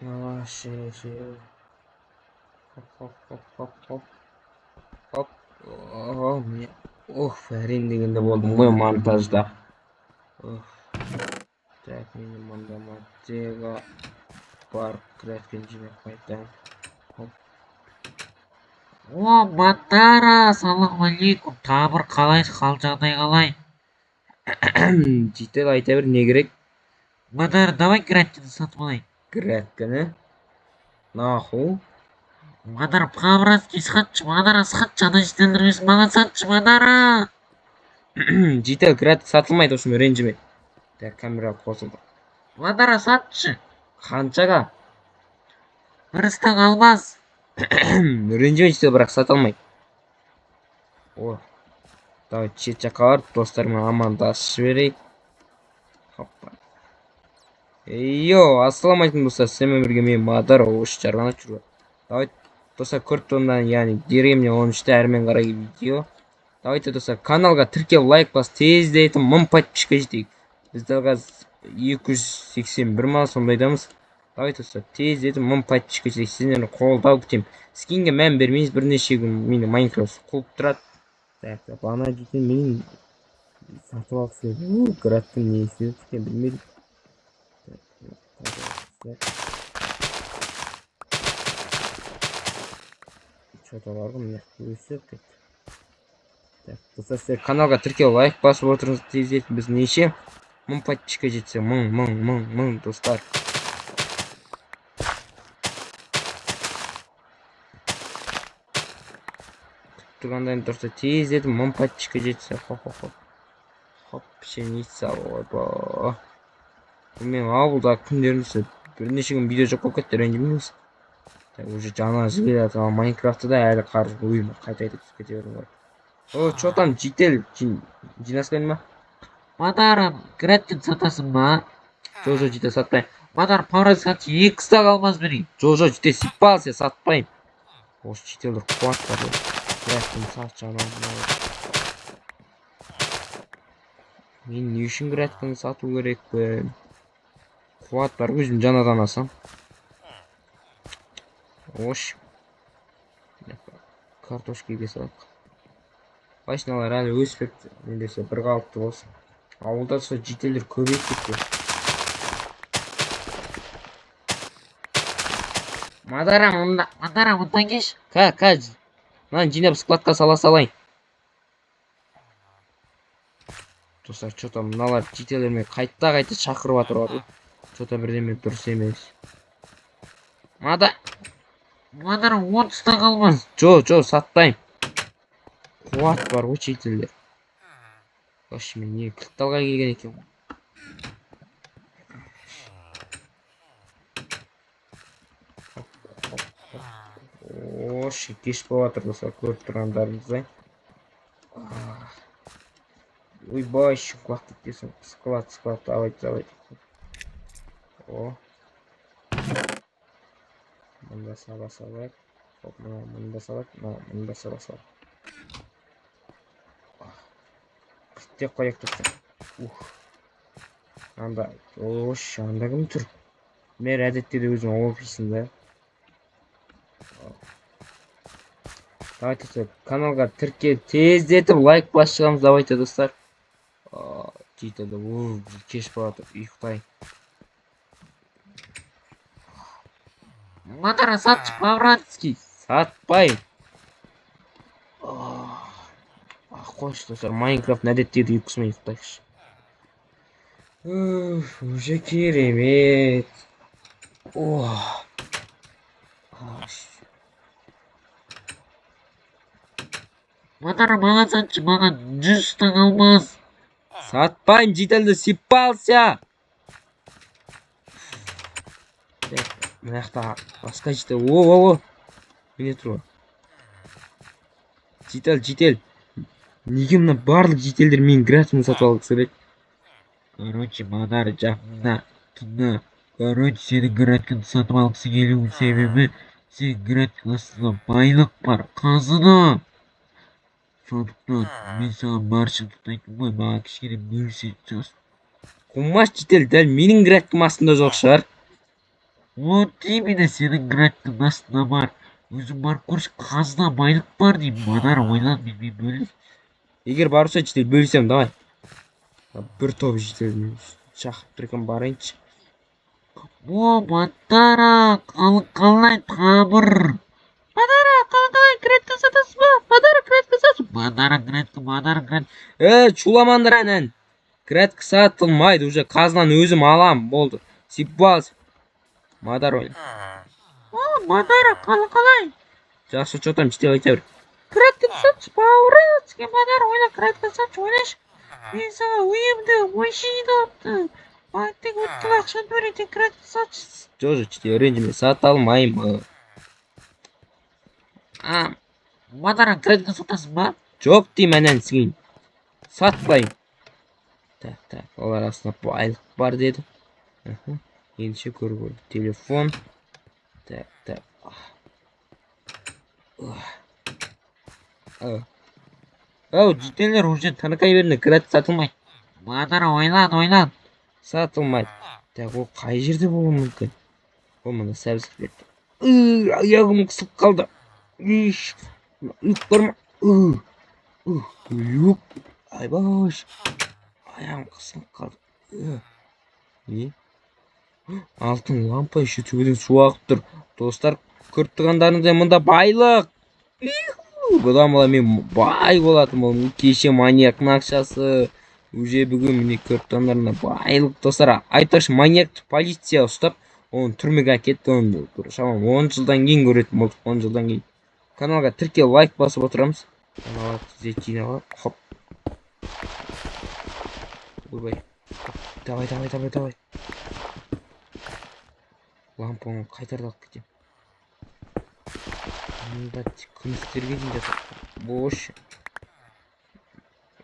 Ше. Хоп, хоп, хоп, хоп, хоп. Хоп. О, міне. Ох, әрең дегенде болдым ғой монтажда. Ох. Так, мені мында мотега барып кірәткен жинап қайтайын. Хоп. О, Мадара, ассалаумағалейкум. Тағы бір қалайсың, хал жағдай қалай? Житель, айта бер, не керек? Мадара, давай грантины сатып алайын. Грәткіні? Наху? Мадара, по-братски сатшы, Мадара, сатшы, ана жителдер маған сатшы, Мадара. Житель, грәткі сатылмайды, осымен ренжіме. Так, камера қосылды. Мадара, сатшы. Қаншаға? Бір стак алмаз. Ренжіме, житель, бірақ сата алмайды. О, давай шет жаққа барып достарыммен амандасып жіберейік. Хоппа. Йо, ассалаумағалейкум, достар, сіздермен бірге мен Мадар, үш жарғанат жүр. Давай, достар, көріп тұрғандар, яғни деревня 13-те әрмен қарай видео. Давайте, достар, каналға тіркеліп лайк бас, тездетіп 1000 подписчикке жетейік. Бізде қазір 281 ма сондайдамыз. Давайте, достар, тездетіп 1000 подписчикке жетейік. Сіздерді қолдау күтемін. Скинге мән бермейміз, бірнеше күн мені Майнкрафт қуып тұрады. Так, ана дейтін менің сатып алғысы келді. Градтың несі екен білмедім. Что-то бар ғой, мына жақта өсіп кетті. Так, достар, сіздер каналға тіркеліп лайк басып отырыңыз, тездетіп біз неше 1000 подписчикке жетсе, мың, мың, мың, мың, достар. Күтіп тұрғандайым тұрса, тездетіп 1000 подписчикке жетсе, хоп, хоп, хоп. Хоп, пшеница, ойбай. Мен ауылда күндеріміз бірнеше күн видео жоқ болып кетті, ренжімеңіз. Так, уже жаңа жыл келе жатыр, ал Майнкрафтта да әлі қар ойыма қайта қайта түсіп кете бердім ғой. О, чё там, житель, жинасқайын ма? Мадара, грантин сатасың ба? Жоқ, жоқ, житель, сатпаймын. Мадара, пара сатшы, екі стак алмаз берейін. Жоқ, жоқ, житель, сипал, сен сатпаймын. Осы жительдер қуат бар ғой. Грантин сатшы, анау мынау. Мен не үшін грантин сату керекпін? Қуат бар, өзім жаңадан алсам. Ош. Картошка егесе салайық. Машиналар әлі өспепті. Не десе бір қалыпты болсын. Ауылда сол жителдер көбейіп кетті. Мадара, мұнда. Мадара, мұндан кеш. Ка, ка. Мынаны жинап складқа сала салайын. Достар, чё-то мыналар жителдермен қайта-қайта шақырып жатыр ғой. Чё-то бірдеме дұрыс емес. Мада. Мадара, 10 стак алмаз. Жо, жо, сатпаймын. Қуат бар ғой жителдер. Вообще, мен не кілтталға келген екен ғой. Ош, кеш болып жатыр, достар, көріп тұрғандарыңыздай. Ойбай, құлап кеткенсің. Склад, склад, давайте, давайте. О. Мында сала салайық. Хоп, мына мында салайық, мына мында сала салайық. Кілттеп қояйық, достар. Ух. Анда, ош, анда кім тұр? Мен әдетте де өзің офисінде. Давайте, достар, каналға тіркеліп, тездетіп лайк басып шығамыз, давайте, достар. Жителді, кеш болып жатыр, ұйықтайын. Мадара, сатшы, по-братски. Сатпаймын. Қойшы, достар, Майнкрафт әдеттегідей ұйқысымен ұйықтайықшы. Уф, уже керемет. Ох. Мадара, маған сатшы, маған 100 стак алмаз. Сатпаймын, жителді, сипался. Так, мына жақта басқа житель. О, о, о. Міне тұр ғой. Житель, житель. Неге мына барлық жителдер менің графигімді сатып алғысы келеді? Короче, Мадар, жақында, тыңда. Короче, сенің графигіңді сатып алғысы келуінің себебі, сенің графигің астында байлық бар, қазына. Сондықтан мен саған бар шындықты айттым ғой, маған кішкене бөлісетін шығарсың. Қумаш житель, дәл менің графигім астында жоқ шығар. Вот именно сенің градканың астында бар. Өзің барып көрші, қазына байлық бар деймін. Мадара, ойлан, менімен бөліс. Егер бар болса, житель, бөлісемін, давай. Бір топ житель шақырып тұр екен, барайыншы. О, Мадара, қалың қалай табыр. Мадара, қалың қалай, градка сатасыз ба? Мадара, градка сатасыз. Мадара, градка, Мадара, градка. Шуламаңдар әнән. Градка сатылмайды, уже қазынаны өзім алам, болды. Сипас. Мадар ойла. О, Мадара, қалың қалай. Жақсы, что там, житель, айта бер. Градка сатшы, бауырым, Мадара, ойла, градка сатшы, ойлашы. Мен саған үйімді, машинамды, банктен өткен ақшаны берейін, градка сатшы. Жоқ, житель, ренжіме, сата алмаймын. А, Мадара, градка сатасың ба? Жоқ деймін әнән сізге. Сатпаймын. Так, так, олар арасында байлық бар деді. Ендеше көріп көрдік. Телефон. Так, так. Ау, жителдер уже танықай беріңдер, град сатылмайды. Мадара, ойлан, ойлан. Сатылмайды. Так, ол қай жерде болуы мүмкін? Ол мына сәбіз берді. Аяғым қысылып қалды. Иш, ұйық бар ма? Ұйық. Айбаш. Аяғым қысылып қалды. Не? Алтын лампа, еще төбеден су ағып тұр. Достар, көріп тұрғандарыңыздай мұнда байлық. Иху, бұдан былай мен бай болатын болдым. Кеше маньяктың ақшасы. Уже бүгін міне көріп тұрғандарыңыздай байлық. Достар, айтпақшы, маньякты полиция ұстап, оны түрмеге әкетті. Оны бір шамамен 10 жылдан кейін көретін болдық. 10 жылдан кейін. Каналға тіркел, лайк басып отырамыз. Каналға тезірек жинап алайық. Хоп. Ойбай. Давай, давай, давай, давай. Лампаны қайтарда алып кетемін. Мұнда күмістерге дейін жатыр. Бош.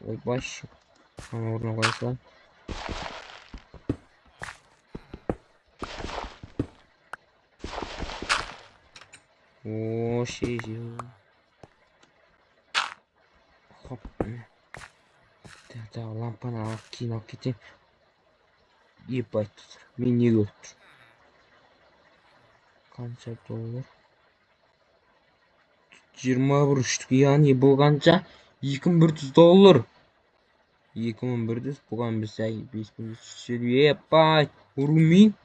Ойбай. Ана орнына қоя салайын. О, шеже. Хоп. Так, так, лампаны алып, кейін алып кетемін. Ебать, достар, мен не көріп тұрмын? Қанша доллар? 21 штук, яғни бұл қанша? 2100 доллар. 2100, бұған біз әй, 5350, ебать, Румин.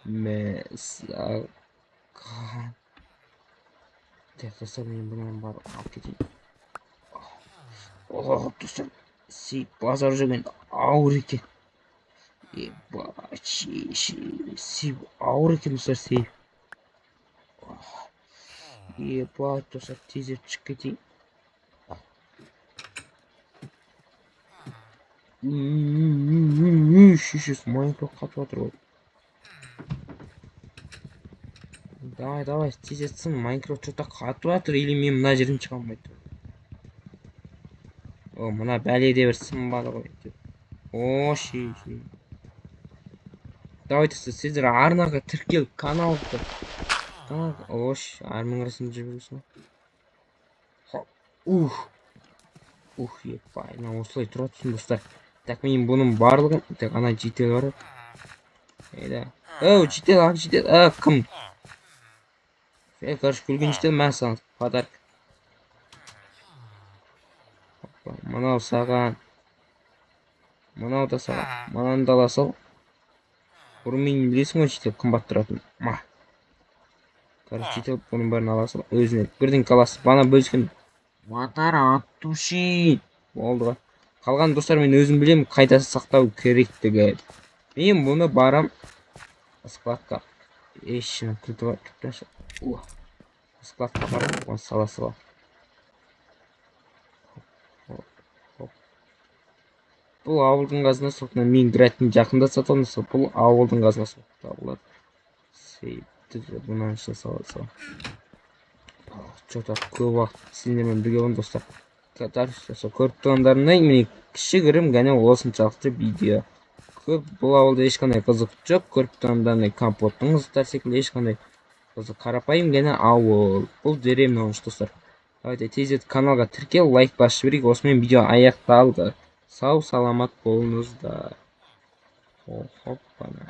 Мәссаған. Так, достар, мен бұны барып алып кетейін. Ох, достар, сейф базар жүрген ауыр екен. Ебать, сейф ауыр екен, достар, сейф. Ебать, достар, тезірек шығып кетейін. Шешесі, Майнкрафт қатып жатыр ғой. Давай, давай, тездетсін, Майнкрафт что-то қатып жатыр, или мен мына жерден шыға алмай тұрмын. О, мына бәледе бір сынбады ғой. О, шеше. Давайте, сіздер арнаға тіркеліп, каналға. Ош, армың арасында жүргізсін. Хоп, ух. Ух, ебай, мына осылай тұра тұрсын, достар. Так, мен бұның барлығын, так, ана житель бар. Ейда. Оу, житель, ақ житель, а, кім? Короче, күлген житель, мә саған подарок. Опа, мынау саған. Мынау да саған. Мынаны да ала сал. Румин білесің ғой, житель, қымбат тұратын. Ма. Короче, житель, бұның бәрін ала сал. Өзіне бірдеңке аласыз. Бана бөліскен. Мадара, от души. Болды ғой. Қалған достар, мен өзім білемін қайда сақтау керектігі. Мен бұны барам складқа. Ешін күлді бар, түптен. Ух. Складқа барам, оны сала сала. Хоп, хоп. Бұл ауылдың қазынасы, сосын мен градтың жақында сатып алдым, сол бұл ауылдың қазынасы болып табылады. Сейфті де бұның ішіне сала сала. Чё-то көп уақыт сендермен бірге болдым, достар. Сол көріп тұрғандарыңдай, міне кішігірім ғана осыншалықты видео. Көп бұл ауылда ешқандай қызық жоқ. Көріп тұрғандарыңдай компоттың қызықтар секілді ешқандай қызық, қарапайым ғана ауыл. Бұл деревня он үш, достар. Давайте тездетіп каналға тіркел, лайк басып жіберейік. Осымен видео аяқталды. Сау саламат болыңыздар. Хоппана.